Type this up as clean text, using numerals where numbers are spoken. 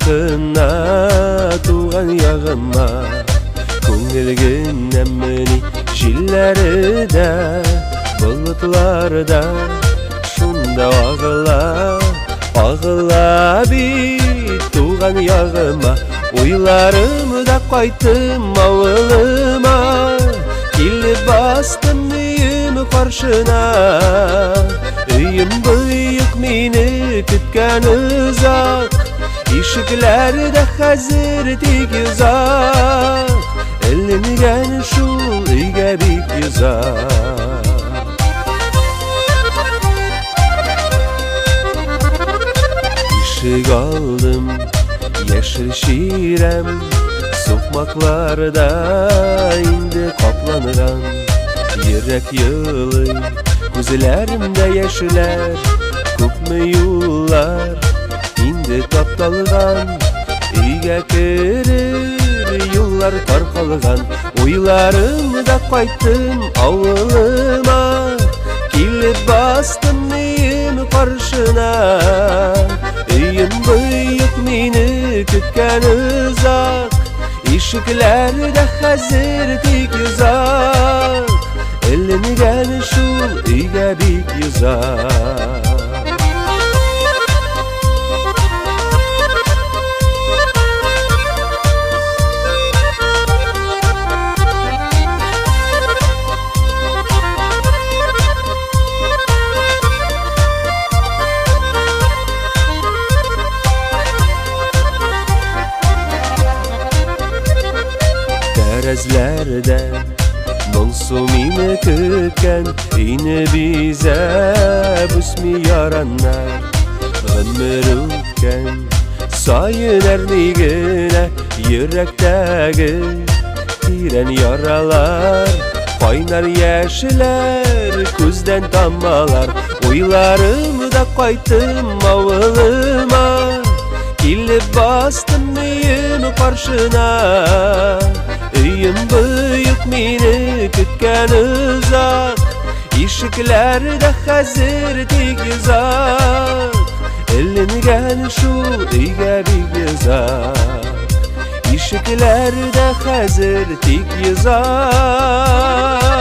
Ашкына туган ягыма. Күңел генәмени, җилләре дә, болытлар да шунда агыла, агыла бит туган ягыма. Уйларым да кайттым авылыма, килеп бастым өем каршына. Өем быек мине көткән озак, ишекләр дә хәзер тик йозак, эленгән шул өйгә бик йозак. Ишек алдым, яшел чирәм, сукмакларда инде капланган. Йөрәк елый, күзләремдә яшьләр, күпме юллар инде тапталган. Өйгә керер юллар таркалган. Уйларымда кайттым авылыма, килеп бастым өем каршына. Өем быек мине көткән озак, ишекләр дә хәзер тик йозак, эленгән шул өйгә бик йозак. Тәрәзләрдә моңсу мине көткән, өйне бизәп үсми яраннар. Гомер үткән саен әрни генә йөрәктәге тирән яралар, кайнар яшьләр күздән тамалар. Уйларымда кайттым авылыма, килеп бастым өем каршына. Өем быек мине көткән озак, ишекләр дә хәзер тик йозак, эленгән шул өйгә бик йозак. Ишекләр дә хәзер тик йозак.